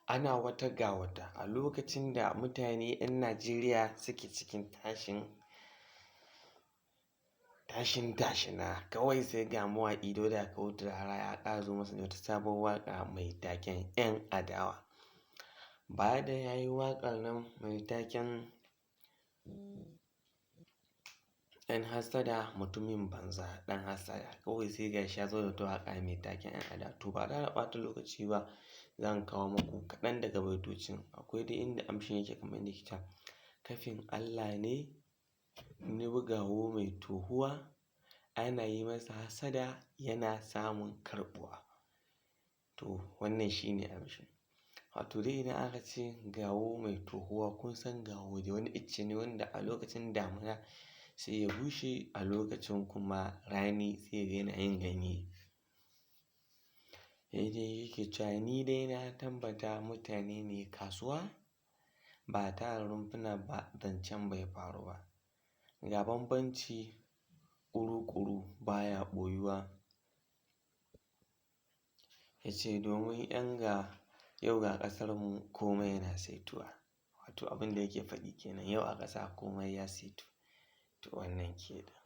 Ana wata ga wata a lokacin da mutane 'yan Najeriya suke cikin tashin tashina, kawai sai ga mawaƙi Dauda Kahutu Rarara ya ƙara zo masa da wata sabuwar waƙa mai taken 'yan adawa. Baya da ya yi waƙar nan mai taken 'yan hassada, mutumin banza ɗan hassada, kawai sai ga shi ya zo da wata waƙa mai taken 'yan adawa. To, ba tare da ɓata lokaci ba, zan kawo muku kaɗan daga baitocin. Akwai dai inda amshin yake kamar yadda yake cewa: kafin Allah ne ni bugawo mai tohuwa, ana yi masa hassada yana samun karɓuwa. To, wannan shi ne amshin. Wato dai idan aka ce gawo mai tohuwa, kun san gawo dai wani icce ne wanda a lokacin damuna sai ya bushe, a lokacin kuma rani sai ya daina yin ganye. Sai dai yake cewa ni dai na tabbata mutane ne kasuwa ba tara rumfuna ba, zancen bai faru ba. Ga bambanci ƙuru-ƙuru baya ɓoyuwa. Ya ce domin 'yan ga yau ga ƙasarmu komai yana saituwa. Wato abin da yake faɗi kenan, yau a ƙasa komai ya saitu. To, wannan ke nan.